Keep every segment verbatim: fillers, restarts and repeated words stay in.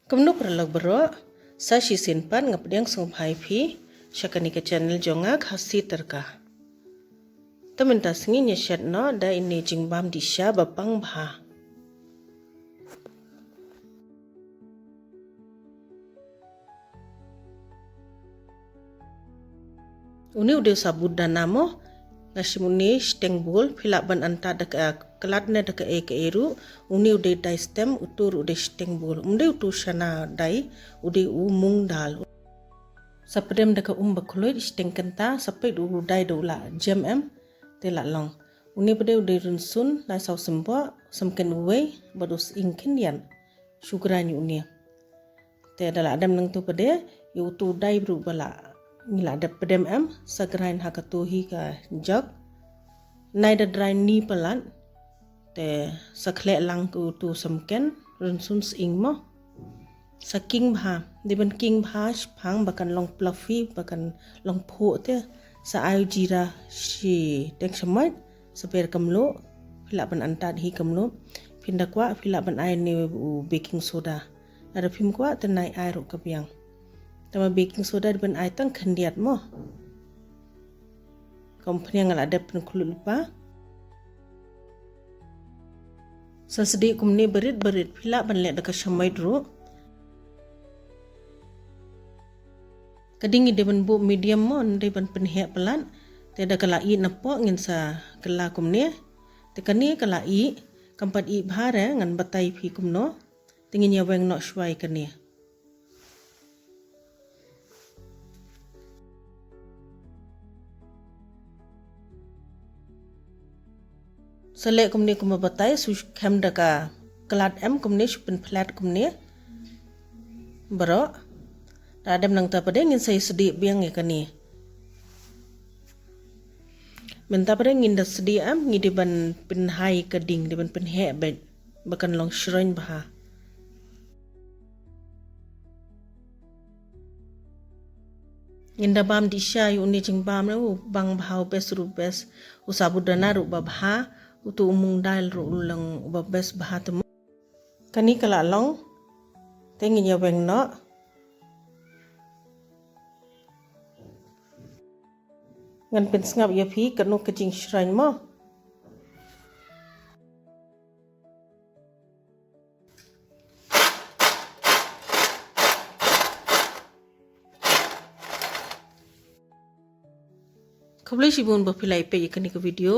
Kumno paralok baroh, sa shisien pat nga pdiang sngewbha ïa phi sha kane ka channel jong nga, Khasi Tyrka. Te mynta sngi ngin ïa shet noh da ine i jingbam dih sha ba pang bha. Une u dei u sabudana mo, nga shim une shiteng bol, phi lah ban antad da ka klad ne da kaei kaei ruh. Une u dei dai stem, utu ruh u dei shiteng bol. Um dei utu shana dai, u dei u mung dal. Sa pdem da ka um ba khluid shiteng kynta, sa peit u dai da u la jem em, te la long. Une pat dei u dei rynsun, lai saw symboh, symken uwei, bad u sying khyndiat. Shu grind ïa une. Te da la dem nangtu pat dei, ïa utu dai ruh ba la, ngi la dep pdem em, sa grind ha katu hi ka jug. Nai da dry ni palat. Te sa khleh lang ka utu symken, rynsun sying mo. Sa king bha, dei ban king bha, shaphang ba kan long fluffy, ba kan long phuh te. Sa ai u jira shiteng shamoit, sa ber ka mluh, phi lah ban antad hi ka mluh. Phin da kwah, phi lah ban ai ne u baking soda. Lada phim kwah, te nai ai ruh ka biang. Tangba baking soda dei ban ai tang khyndiat mo. Company nga la dep pynkhluh lypa. Sa sdieh kumne barit barit, phi lah ban leh da ka shamoit ruh. Ka ding ngi dei ban buh medium mo, ngi dei ban pynheh palat. Te da ka la ih napoh ngin sa kylla kumne. Te kane ka la ih, kam pat ih bha re, ngan batai phi kumno. Te ngin ïa weng noh shuwa ïa kane. Sa leh kumne kumba batai, shu khem da ka klad em kumne, shu pynphlet kumne. Baroh. Da dem nangta pat dei ngin sa ïa sdieh biang ïa kane. Mynta pat dei ngin da sdieh em, ngi dei ban pynhai ka ding, dei ban pynheh beit. Ba kan long shroin bha. Ngin da bam dih sha ïa une jingbam ne u bang bha, u best ruh best, u sabudana ruh ba bha, utu u mung dal ruh u long uba best bha te mo. Kane ka la long, te ngin ïa weng noh. Ngan pynsngap ïa phi katno ka jingshroin mo. Khublei shibun ba phi la ïa peit ïa kane ka video.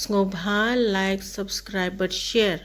Sngewbha like, subscribe bad share.